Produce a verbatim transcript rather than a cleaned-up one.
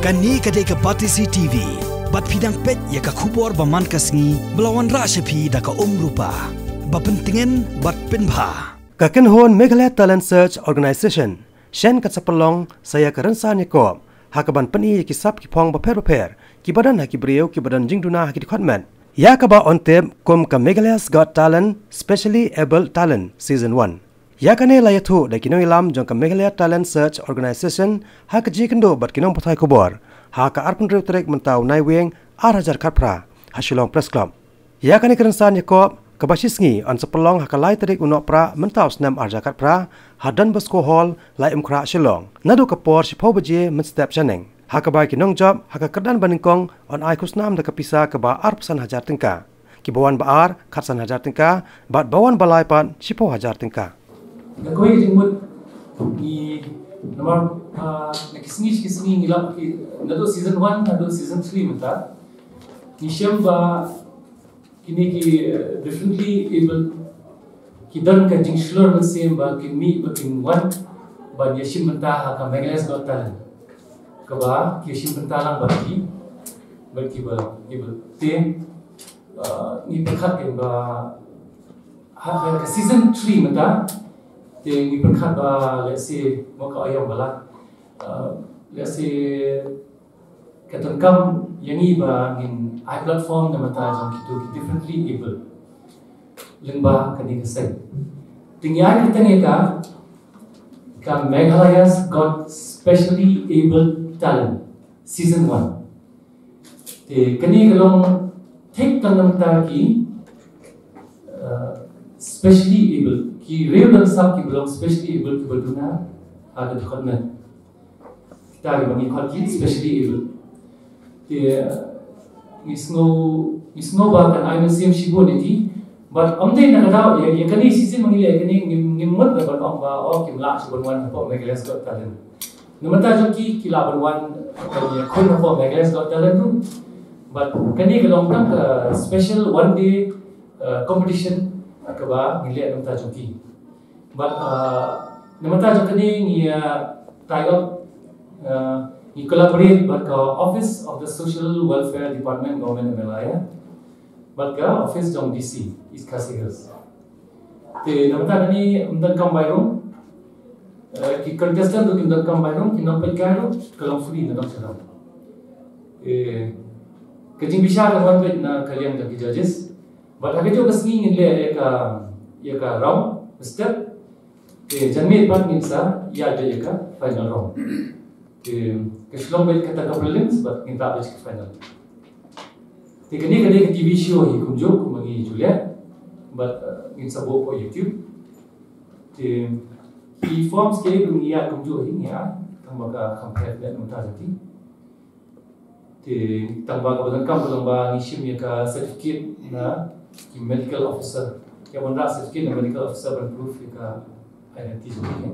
Kane ka dei ka Batesi T V. Bad phi dang peit ïa ka khubor ba man ka sngi ba la wanrah sha phi da ka Umrupa. Ba pyntngen bad pynbha. Ka kynhun Meghalaya Talent Search Organisation shen ka sa pynlong sa ïa ka rynsan ïakob ha kaban pyni ïa ki sap ki phong bapher bapher kiba don ha ki briew kiba don jingduna ha ki dkhot met. Ïa kaba ong tip kum ka Meghalaya's Got Talent, Specially Abled Talent Season one. Ïa kane la ïathuh da ki nongïalam jong ka Meghalaya Talent Search Organisation ha ka jingïakynduh bad ki nongpathai khubor ha ka arphew hynriew tarik mynta u Naiwieng ar hajar khatphra ha Shillong Press Club. Ïa kane ka rynsan ïakob kaba shisngi yn sa pynlong ha ka lai tarik u Nohprah mynta u snem ar hajar khatphra ha Don Bosco Hall, Laitumkhrah, Shillong, naduh ka por shiphew baje mynstep shaneng. Ha kaba ki nongjop ha ka kyrdan banyngkong yn ai khusnam da ka pisa kaba arphew san hajar tyngka. Kiba wan ba ar, khatsan hajar tyngka, bad ba wan ba lai pat, shiphew hajar tyngka. Nga kawei ka jingmut ngi namar, ah, na ki sngi ki sngi ngi lap ki, naduh season one naduh season three mynta. Ngi shem ba kine ki, eh, differently able ki don ka jingshlur mynsiem ba kin mih ba kin wan ban ïashim bynta ha ka Meghalaya's Got Talent. Kaba ki ïashim bynta lang bad ki, bad kiba, kiba te, eh, ngi pyrkhat kan ba ha, ha ka season three mynta te ngi pyrkhat ba, let's say, mo ka aïom bala, eh, let's say, ka donkam ïa ngi ba ngin ai platform na bynta jong kito ki differently able lyngba kane ka seng. Te ngi ai kyrteng ïa ka, ka Meghalaya's Got Specially Abled Talent Season one. Te kane ka long thik tang na bynta ki, uh, specially able, ki riew don sap kiba long specially able kiba duna ha ka dkhot met. Kita kiba ngi khot ki specially able. Te, uh, ngi sngew, ngi sngew ba kan ai mynsiem shibun ïa ki. Bad ym dei na ka daw ïa, ïa kane shisien ma ngi leh ïa kane ngim, ngim mut ban ong ba, oh, kim lah shuh ban wan hapoh Meghalaya's Got Talent. Na bynta jong ki, ki lah ban wan ban ïakhun hapoh Meghalaya's Got Talent ruh. Bad kane ka long tang ka special one day, uh, competition, uh, kaba ngi leh na bynta jong ki. Bad, uh, na bynta jong kane ngi, uh, tie up, uh, ngi collaborate bad ka Office of the Social Welfare Department, Government Meghalaya. Bad ka office jong D C, East Khasi Hills. Te na bynta kane ym donkam bai rung. Eh, ki contestant ruh kim donkam bai rung, ki nongpeit kai ruh ka long free na dong sha dong. Eh, ka jingbishar ka wan beit na ka liang jong ki judges. Bad ha kajuh ka sngi ngin leh ïa ka, ïa ka round step. Te janmiet pat ngin sa ïaid ïa ka final round. Te ka shlong beit kata ka prelims bad ngin rah beit ka final. Te kane ka dei ka T V show hi kumjuh kumba ngi ju leh bad, eh, ngin sa buh hapoh YouTube. Te ki forms ki ruh ngi ïaid kumjuh hi ngi ïaid tang ba ka kham pher beit na bynta jong ki. Te tang ba kaba donkam ka long ba ngi shim ïa ka certificate na ki medical officer. Ïa ban rah certificate na medical officer ban proof ïa ka identity jong ki.